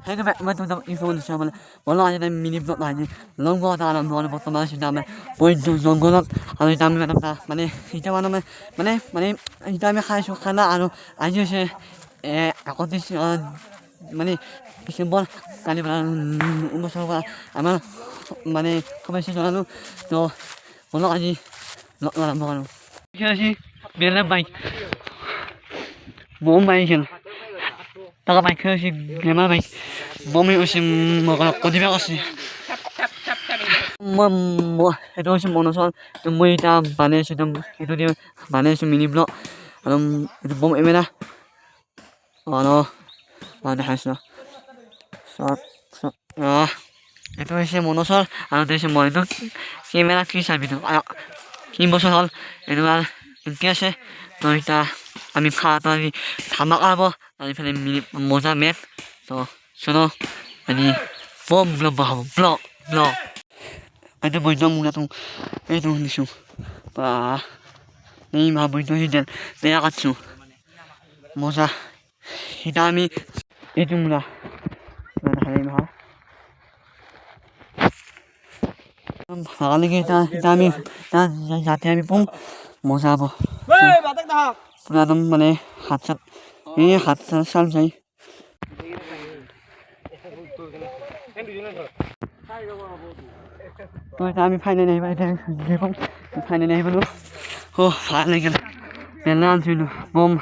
মানে বলক, আজি এটা মিনি ব্লগ আজি লং এটা আৰম্ভ কৰোঁ। বৰ্তমান আছোঁ আমি মই জংঘলত আৰু এতিয়া আমি মানে এতিয়া মানে মানে মানে এতিয়া আমি খাইছোঁ খানা আৰু আজি হৈছে 31 মানে ডিচেম্বৰ, কালি বছৰৰ পৰা আমাৰ মানে শুভেচ্ছা জনালোঁ। তো বলক, আজি ব্লগ আৰম্ভ কৰোঁ। বেলেগ বাইক বম মাৰিছিল, তাকা বাইক হৈছে গ্লেমাৰ বাইক, বম হৈছে কদিবা আছে। মই সেইটো হৈছে মনোচল। মই এতিয়া বনাই আছোঁ, একদম সেইটো দি বনাই আছোঁ মিনি ব্লগ আৰু এইটো বম এমেৰা আৰু দেখাইছোঁ। এইটো হৈছে মনোচল আৰু এইটো হৈছে মই। এইটো কেমেৰা কি চাবিটো 3 বছৰ হ'ল, এনেকুৱা এনেকৈ আছে। তো এতিয়া আমি খাৱাটো আজি ধামাকা হ'ব আৰু ইফালে মিনি মজা মেপ। তো চলো, আজি বম ব্লগ হ'ব, ব্লগ ব্লগ। এইটো বৈদ্য মূলাটো এইটো শুনিছোঁ বা এই মা বৈদ্য সিডাল বেয়া কাটছোঁ মজা। এতিয়া আমি এইটো মূলা দেখাই ভাগালৈকে এতিয়া এতিয়া আমি যাতে আমি পাওঁ মজা হ'ব পুৰা একদম, মানে হাত চাত এই হাত চাত চাল যায়। তো এতিয়া আমি ফাইনেল আহিব, এতিয়া পাওঁ ফাইনেল আহি পালোঁ। অ' ভাল লাগিল, বেলেগ আনিছিলোঁ বম।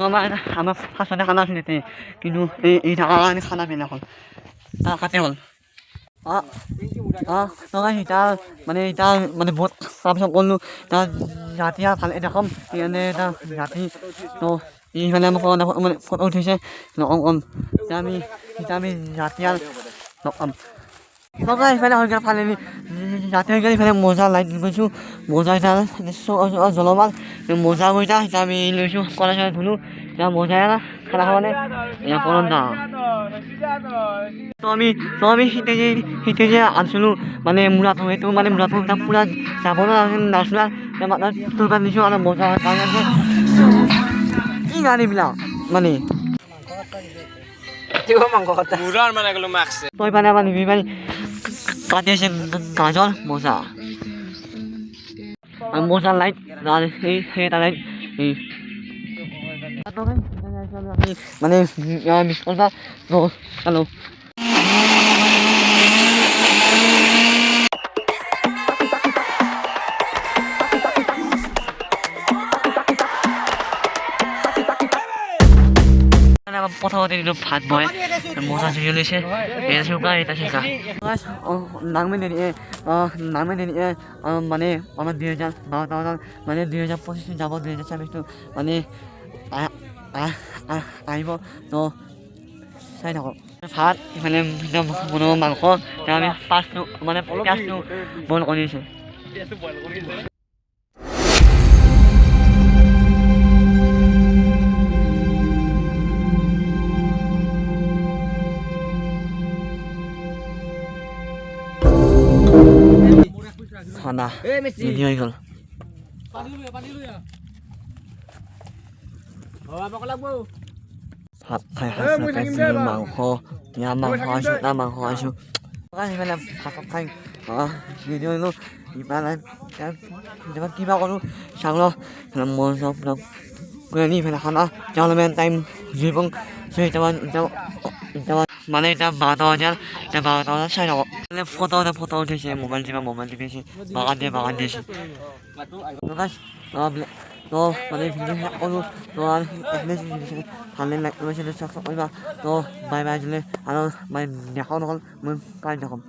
আমাৰ আমাৰ ফাৰ্ষ্টতে খানা আছিলে, কিন্তু এই থকাৰ কাৰণে খানা বেলেগ হ'ল, তাৰ কাতে হ'ল। অঁ অঁ তো এতিয়া মানে এতিয়া মানে বহুত তাৰপিছত ক'লোঁ তাৰ ৰাতি আৰু ভালে দেখাম, সেইকাৰণে এটা ৰাতি। তো এইফালে আমাক মানে ফটো উঠিছে নকম কম। এতিয়া আমি ৰাতি আৰু লগ পাম। থকা ইফালে হৈ গ'ল, ফাইনেলি ৰাতি হৈ গ'ল। ইফালে মজা লাইট গৈছোঁ, মজা এতিয়া জলমান মজা মজা। এতিয়া আমি লৈছোঁ, কলা চলা ধুলোঁ, এতিয়া মজা খানা খাব। এয়া কৰম না। তো আমি সেইটো যে আনিছিলোঁ মানে মূলাটো, সেইটো মানে মূলাটো এতিয়া পূৰা যাব নাছিলে, তুলবা দিছোঁ আৰু মজা। কি গান এইবিলাক মানে তই মানে আমাৰ নিবি মানে কাটি আছে গাজৰ মজা মজা লাইট সেই সেই এটা লাইট এই মানে মিছ কৰবা। তো চালো প্ৰথমতে দিলোঁ ভাত, বয় মজা জুই লৈছে। এটা চৌকা, এটা চৌকা নাংমেন নাংমেন মানে আমাৰ 2012 মানে 2025 যাব, 2026টো মানে আহিব। তো চাই থাকক। ভাত ইফালে বনাব মাংস, আমি পাঁচটো মানে পিঁয়াজটো বইল কৰি দিছোঁ। খানা ৰেডি হৈ গ'ল। ভাত খাই খাই মাংস, ইয়াৰ মাংস খাইছোঁ, তাৰ মাংস খাইছোঁ। ইফালে ভাত খাই ৰেডি হৈ গ'ল। ইফালে কিবা কৰোঁ চাওঁ, মন চব ইফালে খানা অলপমান টাইম জুই পাওঁ 6টামান এতিয়া মানে এতিয়া 12টা বজাত, এতিয়া 12টা বজাত চাই থাকক। মানে ফটো ফটো উঠিছে, মোবাইল টিপা মোবাইল টিপিছে, বাগান দিয়ে বাগান দিছে। তো মানে ভিডিঅ' শেষ কৰোঁ। তো আৰু ভালে লাইক কৰিবা, ছাবস্ক্ৰাইব কৰিবা। তো বাই বাই দিলে আৰু মানে দেখাও নহ'ল, মই কালি দেখাম।